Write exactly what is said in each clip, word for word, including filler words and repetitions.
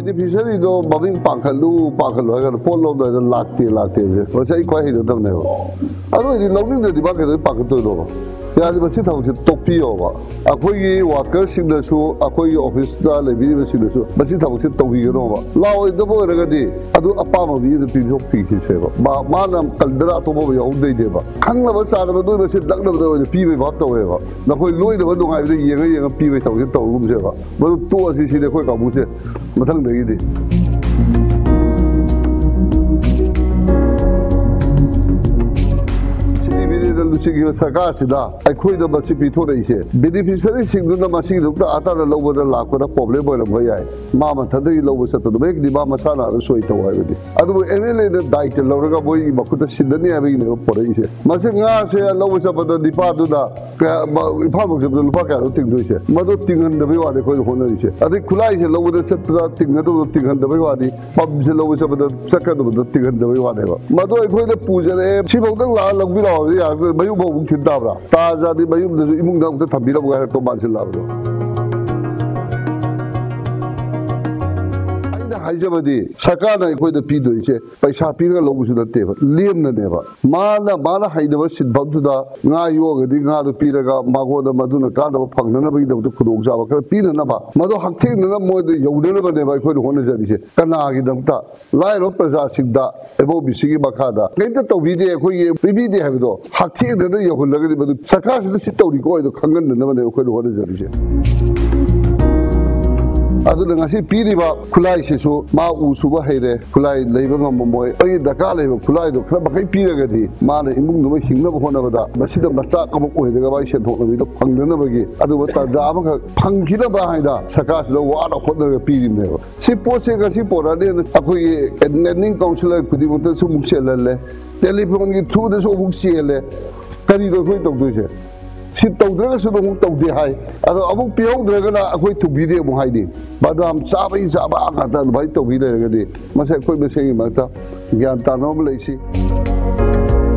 ꯕꯦꯅꯤꯐꯤꯁꯔꯤꯗꯣ ꯃꯃꯤꯡ ꯄꯥꯡꯈꯠꯂꯨ, ꯄꯥꯡꯈꯠꯂꯨ ꯍꯥꯏꯔꯒꯅ ꯄꯣꯠ ꯂꯧꯔꯝꯗꯥꯏꯗ ꯂꯥꯛꯇꯦ, ꯂꯥꯛꯇꯦ ꯍꯥꯏꯕꯁꯦ ꯃꯁꯤ ꯑꯩ ꯈ꯭ꯋꯥꯏ ꯍꯩꯅꯗꯕꯅꯦꯕ꯫ ꯑꯗꯨ ꯑꯣꯏꯗꯤ ꯂꯧꯅꯤꯡꯗ꯭ꯔꯗꯤ ꯃꯥ ꯀꯩꯗꯧꯕꯩ ꯄꯥꯡꯈꯠꯇꯣꯏꯅꯣꯕ? ꯌꯥꯔꯗꯤ ꯃꯁꯤ ꯊꯕꯛꯁꯦ ꯇꯣꯛꯄꯤꯌꯣꯕ꯫ ꯑꯩꯈꯣꯏꯒꯤ ꯋꯥꯔꯀꯔꯁꯤꯡꯗꯁꯨ, ꯑꯩꯈꯣꯏꯒꯤ ꯑꯣꯐꯤꯁꯇ ꯂꯩꯕꯤꯔꯤꯕꯁꯤꯡꯗꯁꯨ ꯃꯁꯤ ꯊꯕꯛꯁꯦ ꯇꯧꯕꯤꯒꯅꯣꯕ꯫ ꯂꯥꯛꯑꯣꯏꯗꯕ ꯑꯣꯏꯔꯒꯗꯤ ꯑꯗꯨ ꯑꯄꯥꯝꯕ ꯃꯤ ꯑꯗꯨ ꯄꯤꯊꯣꯛꯄꯤꯈꯤꯁꯦꯕ꯫ ꯃꯥ, ꯃꯥꯅ ꯀꯟꯗꯅ ꯑꯇꯣꯞꯄ ꯑꯃ ꯌꯥꯎꯍꯧꯗꯣꯏꯅꯦꯕ꯫ ꯈꯪꯅꯕ ꯆꯥꯅꯕ ꯅꯣꯏ ꯃꯁꯦꯟ ꯅꯛꯅꯕꯗ ꯑꯣꯏꯅ ꯄꯤꯕꯩ ꯚꯥꯞ ꯇꯧꯋꯦꯕ꯫ ꯅꯈꯣꯏ ꯂꯣꯏꯅꯕ ꯅꯨꯡꯉꯥꯏꯕꯗ ꯌꯦꯡꯉ ꯌꯦꯡꯉ ꯄꯤꯕꯩ ꯊꯕꯛꯁꯦ ꯇꯧꯔꯒꯨꯝꯁꯦꯕ꯫ ꯃꯗꯨ ꯇꯣꯛꯑꯁꯤ ꯁꯤꯅꯤ ꯑꯩꯈꯣꯏ ꯀꯥꯡꯕꯨꯁꯦ ꯃꯊꯪꯗꯒꯤꯗꯤ꯫ ꯁꯤꯗꯤ ꯕꯤꯔꯦꯟꯗ꯭ꯔ ꯂꯨꯆꯤꯡꯈꯤꯕ ꯁꯔꯀꯥꯔꯁꯤꯗ ꯑꯩꯈꯣꯏꯗ ꯃꯁꯤ ꯄꯤꯊꯣꯔꯛꯏꯁꯦ, ꯕꯦꯅꯤꯐꯤꯁꯔꯤꯁꯤꯡꯗꯨꯅ ꯃꯁꯤꯒꯤꯗꯃꯛꯇ ꯑꯇꯥꯅ ꯂꯧꯕꯗ ꯂꯥꯛꯄꯗ ꯄ꯭ꯔꯣꯕ꯭ꯂꯦꯝ ꯑꯣꯏꯔꯝꯕ ꯌꯥꯏ꯫ ꯃꯥ ꯃꯊꯟꯇꯒꯤ ꯂꯧꯕ ꯆꯠꯄꯗꯨ ꯃꯍꯦꯛꯗꯤ ꯃꯥ ꯃꯁꯥꯅ ꯑꯗꯨ ꯁꯣꯏ ꯇꯧ ꯍꯥꯏꯕꯅꯤ꯫ ꯑꯗꯨꯕꯨ ꯑꯦꯝ ꯑꯦꯜ ꯑꯦꯅ ꯗꯥꯏꯇ ꯂꯧꯔꯒ ꯃꯣꯏꯒꯤ ꯃꯈꯨꯠꯇ ꯁꯤꯟꯅꯅꯤ ꯍꯥꯏꯕꯒꯤꯅꯦꯕ ꯄꯣꯔꯛꯏꯁꯦ꯫ ꯃꯁꯤ ꯉꯥꯁꯦ ꯂꯧꯕ ꯆꯠꯄꯗ ꯅꯤꯄꯥꯗꯨꯅ ꯀꯌꯥ-, ꯃ-, ꯏꯝꯐꯥꯜ ꯐꯥꯎ ꯆꯠꯄꯗ ꯂꯨꯄꯥ ꯀꯌꯥꯅꯣ ꯇꯤꯡꯗꯣꯏꯁꯦ? ꯃꯗꯨ ꯇꯤꯡꯍꯟꯗꯕꯩ ꯋꯥꯅꯤ ꯑꯩꯈꯣꯏꯅ ꯍꯣꯠꯅꯔꯤꯁꯦ꯫ ꯑꯗꯩ ꯈꯨꯠꯂꯥꯏꯁꯦ ꯂꯧꯕꯗ ꯆꯠꯄꯗ ꯇꯤꯡꯒꯗꯕꯗꯣ ꯇꯤꯡꯍꯟꯗꯕꯩ ꯋꯥꯅꯤ, ꯄꯝꯁꯦ ꯂꯧꯕ ꯆꯠꯄꯗ ꯆꯠꯀꯗꯕꯗꯣ ꯇꯤꯡꯍꯟꯗꯕꯩ ꯋꯥꯅꯦꯕ꯫ ꯃꯗꯨ ꯑꯩꯈꯣꯏꯅ ꯄꯨꯖꯔꯛꯑꯦ, ꯁꯤꯐꯥꯎꯗꯪ ꯂꯥꯛꯑ ꯂꯧꯕꯤꯔꯛꯑꯣ ꯍꯥꯏꯕꯗꯤ ꯌꯥꯔꯛꯇ꯭ꯔꯦ, ꯃꯌꯨꯝ ꯐꯥꯎ ꯑꯃꯨꯛ ꯊꯤꯟ ꯇꯥꯕ꯭ꯔꯥ? ꯇꯥꯖꯥꯗꯤ ꯃꯌꯨꯝꯗꯁꯨ ꯏꯃꯨꯡꯗ ꯑꯃꯨꯛꯇ ꯊꯝꯕꯤꯔꯝꯃꯨ ꯍꯥꯏꯔꯛꯇꯧ ꯃꯥꯟꯁꯤꯜꯂꯛꯑꯕꯗꯣ꯫ ꯑꯩꯅ ꯍꯥꯏꯖꯕꯗꯤ ꯁꯔꯀꯥꯔꯅ ꯑꯩꯈꯣꯏꯗ ꯄꯤꯗꯣꯏꯁꯦ ꯄꯩꯁꯥ ꯄꯤꯔꯒ ꯂꯧꯕꯁꯨ ꯅꯠꯇꯦꯕ, ꯂꯦꯝꯅꯅꯦꯕ꯫ ꯃꯥꯅ, ꯃꯥꯅ ꯍꯩꯅꯕ ꯁꯤꯟꯐꯝꯗꯨꯗ ꯉꯥ ꯌꯣꯛꯑꯒꯗꯤ ꯉꯥꯗꯨ ꯄꯤꯔꯒ ꯃꯉꯣꯟꯗ ꯃꯗꯨꯅ ꯀꯥꯟꯅꯕ ꯐꯪꯅꯅꯕꯒꯤꯗꯃꯛꯇ ꯈꯨꯗꯣꯡꯆꯥꯕ ꯈꯔ ꯄꯤꯅꯅꯕ, ꯃꯗꯨ ꯍꯛꯊꯦꯡꯅꯅ ꯃꯣꯏꯗ ꯌꯧꯅꯅꯕꯅꯦꯕ ꯑꯩꯈꯣꯏꯅ ꯍꯣꯠꯅꯖꯔꯤꯁꯦ꯫ ꯀꯅꯥꯒꯤꯗꯃꯛꯇ? ꯂꯥꯏꯔꯕ ꯄ꯭ꯔꯖꯥꯁꯤꯡꯗ ꯑꯦꯝ ꯑꯣ ꯕꯤ ꯁꯤꯒꯤ ꯃꯈꯥꯗ ꯀꯔꯤꯝꯇ ꯇꯧꯕꯤꯗꯦ, ꯑꯩꯈꯣꯏꯒꯤ ꯄꯤꯕꯤꯗꯦ ꯍꯥꯏꯕꯗꯣ ꯍꯛꯊꯦꯡꯅꯅ ꯌꯧꯍꯜꯂꯒꯗꯤ ꯃꯗꯨ ꯁꯔꯀꯥꯔꯁꯤꯅ ꯁꯤ ꯇꯧꯔꯤꯀꯣ ꯍꯥꯏꯗꯣ ꯈꯪꯍꯟꯅꯅꯕꯅꯦꯕ ꯑꯩꯈꯣꯏꯅ ꯍꯣꯠꯅꯖꯔꯤꯁꯦ꯫ ꯑꯗꯨꯅ ꯉꯁꯤ ꯄꯤꯔꯤꯕ ꯈꯨꯠꯂꯥꯏꯁꯤꯁꯨ ꯃꯥ ꯎ ꯁꯨꯕ ꯍꯩꯔꯦ, ꯈꯨꯠꯂꯥꯏ ꯂꯩꯕ ꯉꯝꯃꯝꯃꯣꯏ꯫ ꯑꯩꯒꯤ ꯗꯔꯀꯥꯔ ꯂꯩꯕ ꯈꯨꯠꯂꯥꯏꯗꯣ ꯈꯔ ꯃꯈꯩ ꯄꯤꯔꯒꯗꯤ ꯃꯥꯅ ꯏꯃꯨꯡꯗꯨꯃ ꯍꯤꯡꯅꯕ ꯍꯣꯠꯅꯕꯗ ꯃꯁꯤꯗ ꯃꯆꯥꯛ ꯑꯃ ꯑꯣꯏꯔꯒ ꯃꯥꯒꯤ ꯁꯦꯟꯊꯣꯛ ꯂꯝꯕꯤꯗꯣ ꯐꯪꯅꯅꯕꯒꯤ ꯑꯗꯨꯒꯨꯝꯕ ꯇꯥꯟꯖꯥ ꯑꯃꯈꯛ ꯐꯪꯈꯤꯅꯕ ꯍꯥꯏꯅ ꯁꯔꯀꯥꯔꯁꯤꯗ ꯋꯥꯅ ꯍꯣꯠꯅꯔꯒ ꯄꯤꯔꯤꯕꯅꯦꯕ꯫ ꯁꯤ ꯄꯣꯠꯁꯦ ꯉꯁꯤ ꯄꯣꯔꯛꯑꯅꯤꯅ ꯑꯩꯈꯣꯏꯒꯤ ꯂꯦꯟꯗꯤꯡ ꯀꯥꯎꯟꯁꯤꯂꯔ ꯈꯨꯗꯤꯡꯃꯛꯇꯁꯨ ꯑꯃꯨꯛ ꯆꯦꯜꯍꯜꯂꯦ, ꯇꯦꯂꯤꯐꯣꯟꯒꯤ ꯊ꯭ꯔꯨꯗꯁꯨ ꯑꯃꯨꯛ ꯆꯦꯜꯂꯦ꯫ ꯀꯔꯤꯅꯣ ꯑꯩꯈꯣꯏ ꯇꯧꯗꯣꯏꯁꯦ? ꯁꯤ ꯇꯧꯗ꯭ꯔꯒꯁꯨ ꯑꯗꯨꯝ ꯇꯧꯗꯦ ꯍꯥꯏ꯫ ꯑꯗꯣ ꯑꯃꯨꯛ ꯄꯤꯍꯧꯗ꯭ꯔꯒꯅ ꯑꯩꯈꯣꯏ ꯊꯨꯕꯤꯗꯦ ꯑꯃꯨꯛ ꯍꯥꯏꯅꯤ꯫ ꯕꯗꯅꯥꯝ ꯆꯥꯕꯒꯤ ꯆꯥꯕ ꯉꯥꯛꯇ ꯑꯗꯨꯃꯥꯏꯅ ꯇꯧꯕꯤ ꯂꯩꯔꯒꯗꯤ ꯃꯁꯤ ꯑꯩꯈꯣꯏ ꯃꯁꯦꯟꯒꯤ ꯃꯔꯛꯇ ꯒ꯭ꯌꯥꯟ ꯇꯥꯅꯕ ꯑꯃ ꯂꯩꯁꯤ꯫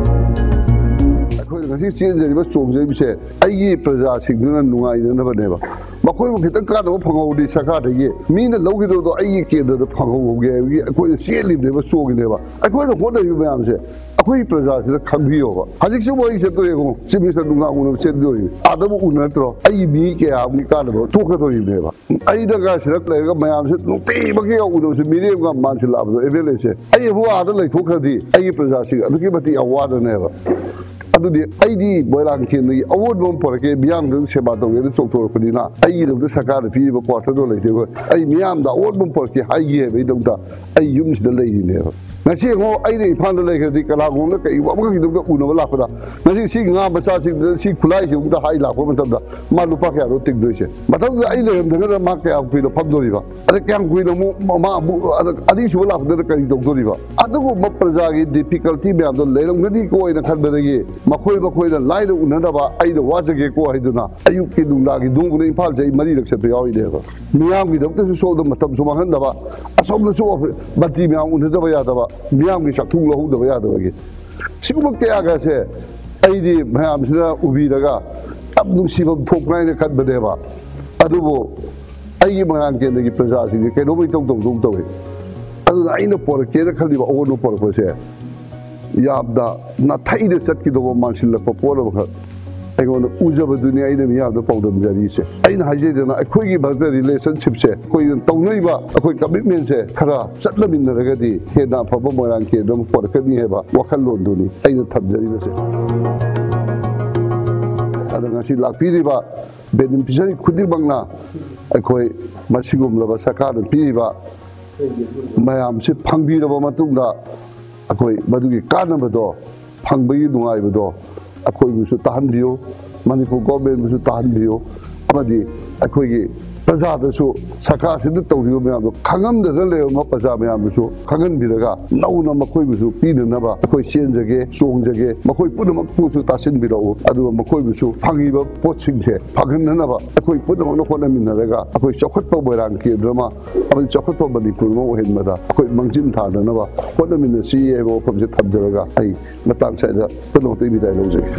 ꯑꯩꯈꯣꯏꯅ ꯉꯁꯤ ꯆꯦꯟꯖꯔꯤꯕ ꯆꯣꯡꯖꯔꯤꯕꯁꯦ ꯑꯩꯒꯤ ꯄ꯭ꯔꯖꯥꯁꯤꯡꯗꯨꯅ ꯅꯨꯡꯉꯥꯏꯅꯅꯕꯅꯦꯕ꯫ ꯃꯈꯣꯏꯕꯨ ꯈꯤꯇꯪ ꯀꯥꯟꯅꯕ ꯐꯪꯍꯧꯔꯗꯤ ꯁꯔꯀꯥꯔꯗꯒꯤ, ꯃꯤꯅ ꯂꯧꯈꯤꯗꯕꯗꯣ ꯑꯩꯒꯤ ꯀꯦꯟꯗ꯭ꯔꯗ ꯐꯪꯍꯧꯒꯦ ꯍꯥꯏꯕꯒꯤ ꯑꯩꯈꯣꯏꯅ ꯆꯦꯜꯂꯤꯕꯅꯦꯕ, ꯆꯣꯡꯉꯤꯅꯦꯕ꯫ ꯑꯩꯈꯣꯏꯅ ꯍꯣꯠꯅꯔꯤꯕ ꯃꯌꯥꯝꯁꯦ ꯑꯩꯈꯣꯏꯒꯤ ꯄ꯭ꯔꯖꯥꯁꯤꯗ ꯈꯪꯕꯤꯌꯣꯕ꯫ ꯍꯧꯖꯤꯛꯁꯤꯕꯨ ꯑꯩ ꯆꯠꯇꯣꯔꯦ ꯌꯦꯡꯉꯣ, ꯆꯤꯞ ꯃꯤꯅꯤꯁꯇꯔ ꯅꯨꯡꯗꯥꯡ ꯎꯅꯕ ꯆꯦꯟꯗꯣꯔꯤꯅꯤ꯫ ꯑꯥꯗꯕꯨ ꯎꯅꯔꯛꯇ꯭ꯔꯣ? ꯑꯩꯒꯤ ꯃꯤ ꯀꯌꯥ ꯑꯃꯒꯤ ꯀꯥꯟꯅꯕ ꯊꯣꯛꯀꯗꯧꯔꯤꯕꯅꯦꯕ꯫ ꯑꯩꯅꯒ ꯁꯤꯗ ꯂꯩꯔꯒ ꯃꯌꯥꯝꯁꯦ ꯅꯨꯡꯇꯤꯃꯛꯀꯤ ꯎꯅꯕꯁꯦ ꯃꯤꯔꯦꯝꯒ ꯃꯥꯟꯁꯤꯜꯂꯛꯑꯕꯗꯣ, ꯑꯦꯝ ꯑꯦꯜ ꯑꯦꯁꯦ꯫ ꯑꯩ ꯑꯃꯨꯛ ꯑꯥꯗ ꯂꯩꯊꯣꯛꯈ꯭ꯔꯗꯤ ꯑꯩꯒꯤ ꯄ꯭ꯔꯖꯥꯁꯤꯡ ꯑꯗꯨꯛꯀꯤ ꯃꯇꯤꯛ ꯌꯥꯝ ꯋꯥꯗꯅꯦꯕ꯫ ꯑꯗꯨꯗꯤ ꯑꯩꯗꯤ ꯃꯣꯏꯔꯥꯡ ꯀꯦꯟꯗ꯭ꯔꯒꯤ ꯑꯑꯣꯟꯕ ꯑꯃ ꯄꯨꯔꯛꯀꯦ, ꯃꯤꯌꯥꯝꯗ ꯁꯦꯕꯥ ꯇꯧꯒꯦꯅ ꯆꯣꯡꯊꯣꯔꯛꯄꯅꯤꯅ, ꯑꯩꯒꯤꯗꯃꯛꯇ ꯁꯔꯀꯥꯔꯅ ꯄꯤꯔꯤꯕ ꯀ꯭ꯋꯥꯇꯔꯗꯣ ꯂꯩꯇꯦ꯫ ꯑꯩꯈꯣꯏ, ꯑꯩ ꯃꯤꯌꯥꯝꯗ ꯑꯑꯣꯟꯕ ꯑꯃ ꯄꯨꯔꯛꯀꯦ ꯍꯥꯏꯒꯦ ꯍꯥꯏꯕꯒꯤꯗꯃꯛꯇ ꯑꯩ ꯌꯨꯝꯁꯤꯗ ꯂꯩꯔꯤꯅꯦꯕ꯫ ꯉꯁꯤ ꯌꯦꯡꯉꯣ, ꯑꯩꯅ ꯏꯝꯐꯥꯜꯗ ꯂꯩꯈ꯭ꯔꯗꯤ ꯀꯅꯥꯒꯨꯝꯕ ꯑꯃꯅ ꯀꯩꯒꯨꯝꯕ ꯑꯃꯈꯛꯀꯤꯗꯃꯛꯇ ꯎꯅꯕ ꯂꯥꯛꯄꯗ, ꯉꯁꯤ ꯁꯤ ꯉꯥ ꯃꯆꯥꯁꯤꯡꯗ ꯁꯤ ꯈꯨꯠꯂꯥꯏꯁꯤꯃꯛꯇ ꯍꯥꯏ ꯂꯥꯛꯄ ꯃꯇꯝꯗ ꯃꯥ ꯂꯨꯄꯥ ꯀꯌꯥꯅꯣ ꯇꯤꯡꯗꯣꯏꯁꯦ? ꯃꯊꯪꯗ ꯑꯩ ꯂꯩꯔꯝꯗ꯭ꯔꯒꯅ ꯃꯥ ꯀꯌꯥꯝ ꯀꯨꯏꯅ ꯐꯝꯗꯣꯔꯤꯕ? ꯑꯗ ꯀꯌꯥꯝ ꯀꯨꯏꯅ ꯑꯃꯨꯛ ꯃꯥ ꯑꯃꯨꯛ ꯑꯗ ꯑꯅꯤꯁꯨꯕ ꯂꯥꯛꯄꯗꯅ ꯀꯔꯤ ꯇꯧꯗꯣꯔꯤꯕ? ꯑꯗꯨꯒꯨꯝꯕ ꯄ꯭ꯔꯖꯥꯒꯤ ꯗꯤꯐꯤꯀꯜꯇꯤ ꯃꯌꯥꯝꯗꯣ ꯂꯩꯔꯝꯒꯅꯤꯀꯣ ꯍꯥꯏꯅ ꯈꯟꯕꯗꯒꯤ ꯃꯈꯣꯏ ꯃꯈꯣꯏꯅ ꯂꯥꯏꯅ ꯎꯅꯅꯕ ꯑꯩꯅ ꯋꯥꯖꯒꯦꯀꯣ ꯍꯥꯏꯗꯨꯅ ꯑꯌꯨꯛꯀꯤ ꯅꯨꯡꯗꯥꯡꯒꯤ ꯅꯣꯡꯃꯗ ꯏꯝꯐꯥꯜꯁꯦ ꯑꯩ ꯃꯔꯤꯔꯛ ꯆꯠꯄ ꯌꯥꯎꯔꯤꯅꯦꯕ꯫ ꯃꯤꯌꯥꯝꯒꯤꯗꯃꯛꯇꯁꯨ ꯁꯣꯝꯗ ꯃꯇꯝꯁꯨ ꯃꯥꯡꯍꯟꯗꯕ, ꯑꯁꯣꯝꯗꯁꯨ ꯑꯣꯐꯤ-, ꯃꯟꯇ꯭ꯔꯤ ꯃꯌꯥꯝ ꯎꯅꯗꯕ ꯌꯥꯗꯕ, ꯃꯤꯌꯥꯝꯒꯤ ꯆꯥꯛꯊꯨꯡ ꯂꯧꯍꯧꯗꯕ ꯌꯥꯗꯕꯒꯤ꯫ ꯁꯤꯒꯨꯝꯕ ꯀꯌꯥꯒꯁꯦ ꯑꯩꯗꯤ ꯃꯌꯥꯝꯁꯤꯅ ꯎꯕꯤꯔꯒ ꯌꯥꯝ ꯅꯨꯡꯁꯤꯐꯝ ꯊꯣꯛꯄ꯭ꯔꯥ ꯍꯥꯏꯅ ꯈꯟꯕꯅꯦꯕ꯫ ꯑꯗꯨꯕꯨ ꯑꯩꯒꯤ ꯃꯣꯏꯔꯥꯡ ꯀꯦꯟꯗ꯭ꯔꯒꯤ ꯄ꯭ꯔꯖꯥꯁꯤꯡꯁꯦ ꯀꯩꯅꯣꯝꯃ ꯏꯇꯧ ꯇꯧꯗꯧ ꯇꯧꯏ꯫ ꯑꯗꯨꯅ ꯑꯩꯅ ꯄꯣꯔꯛꯀꯦꯅ ꯈꯜꯂꯤꯕ ꯑꯑꯣꯟꯕ ꯄꯣꯔꯛꯄꯁꯦ ꯌꯥꯝꯅ ꯅꯥꯊꯩꯅ ꯆꯠꯈꯤꯗꯧꯕ ꯃꯥꯟꯁꯤꯜꯂꯛꯄ ꯄꯣꯠ ꯑꯃꯈꯛ ꯑꯩꯉꯣꯟꯗ ꯎꯖꯕꯗꯨꯅꯤ ꯑꯩꯅ ꯃꯤꯌꯥꯝꯗ ꯄꯥꯎꯗꯝꯖꯔꯤꯁꯦ꯫ ꯑꯩꯅ ꯍꯥꯏꯖꯩꯗꯅ, ꯑꯩꯈꯣꯏꯒꯤ ꯃꯔꯛꯇ ꯔꯤꯂꯦꯁꯟꯁꯤꯞꯁꯦ, ꯑꯩꯈꯣꯏꯅ ꯇꯧꯅꯔꯤꯕ ꯑꯩꯈꯣꯏ ꯀꯃꯤꯠꯃꯦꯟꯁꯦ ꯈꯔ ꯆꯠꯅꯃꯤꯟꯅꯔꯒꯗꯤ ꯍꯦꯟꯅ ꯑꯐꯕ ꯃꯣꯏꯔꯥꯡ ꯀꯦꯟꯗ꯭ꯔ ꯑꯃ ꯄꯨꯔꯛꯀꯅꯤ ꯍꯥꯏꯕ ꯋꯥꯈꯜꯂꯣꯟꯗꯨꯅꯤ ꯑꯩꯅ ꯊꯝꯖꯔꯤꯕꯁꯦ꯫ ꯑꯗꯣ ꯉꯁꯤ ꯂꯥꯛꯄꯤꯔꯤꯕ ꯕꯦꯅꯤꯐꯤꯁꯔꯤ ꯈꯨꯗꯤꯡꯃꯛꯅ ꯑꯩꯈꯣꯏ ꯃꯁꯤꯒꯨꯝꯂꯕ ꯁꯔꯀꯥꯔꯅ ꯄꯤꯔꯤꯕ ꯃꯌꯥꯝꯁꯤ ꯐꯪꯕꯤꯔꯕ ꯃꯇꯨꯡꯗ ꯑꯩꯈꯣꯏ ꯃꯗꯨꯒꯤ ꯀꯥꯟꯅꯕꯗꯣ ꯐꯪꯕꯒꯤ ꯅꯨꯡꯉꯥꯏꯕꯗꯣ ꯑꯩꯈꯣꯏꯕꯨꯁꯨ ꯇꯥꯍꯟꯕꯤꯌꯨ, ꯃꯅꯤꯄꯨꯔ ꯒꯣꯔꯃꯦꯟꯕꯨꯁꯨ ꯇꯥꯍꯟꯕꯤꯌꯨ, ꯑꯃꯗꯤ ꯑꯩꯈꯣꯏꯒꯤ ꯄ꯭ꯔꯖꯥꯗꯁꯨ, ꯁꯔꯀꯥꯔꯁꯤꯗ ꯇꯧꯔꯤꯕ ꯃꯌꯥꯝꯗꯣ ꯈꯪꯉꯝꯗꯗꯅ ꯂꯩꯔꯝꯕ ꯄ꯭ꯔꯖꯥ ꯃꯌꯥꯝꯗꯨꯁꯨ ꯈꯪꯍꯟꯕꯤꯔꯒ, ꯅꯧꯅ ꯃꯈꯣꯏꯕꯨꯁꯨ ꯄꯤꯅꯅꯕ ꯑꯩꯈꯣꯏ ꯆꯦꯟꯖꯒꯦ, ꯆꯣꯡꯖꯒꯦ꯫ ꯃꯈꯣꯏ ꯄꯨꯝꯅꯃꯛꯄꯨꯁꯨ ꯇꯥꯁꯤꯟꯕꯤꯔꯛꯎ, ꯑꯗꯨꯒ ꯃꯈꯣꯏꯕꯨꯁꯨ ꯐꯪꯉꯤꯕ ꯄꯣꯠꯁꯤꯡꯁꯦ ꯐꯪꯍꯟꯅꯅꯕ ꯑꯩꯈꯣꯏ ꯄꯨꯝꯅꯃꯛꯅ ꯍꯣꯠꯅꯃꯤꯟꯅꯔꯒ, ꯑꯩꯈꯣꯏ ꯆꯥꯎꯈꯠꯄ ꯃꯣꯏꯔꯥꯡ ꯀꯦꯟꯗ꯭ꯔ ꯑꯃ ꯑꯃꯗꯤ ꯆꯥꯎꯈꯠꯄ ꯃꯅꯤꯄꯨꯔ ꯑꯃ ꯑꯣꯏꯍꯟꯕꯗ ꯑꯩꯈꯣꯏ ꯃꯥꯡꯖꯤꯜ ꯊꯥꯅꯅꯕ ꯍꯣꯠꯅꯃꯤꯟꯅꯁꯤ ꯍꯥꯏꯕ ꯋꯥꯐꯝꯁꯦ ꯊꯝꯖꯔꯒ, ꯑꯩ ꯃꯇꯥꯡ ꯁ꯭ꯋꯥꯏꯗ ꯄꯨꯝꯅꯃꯛꯇ ꯕꯤꯗꯥꯏ ꯂꯧꯖꯒꯦ꯫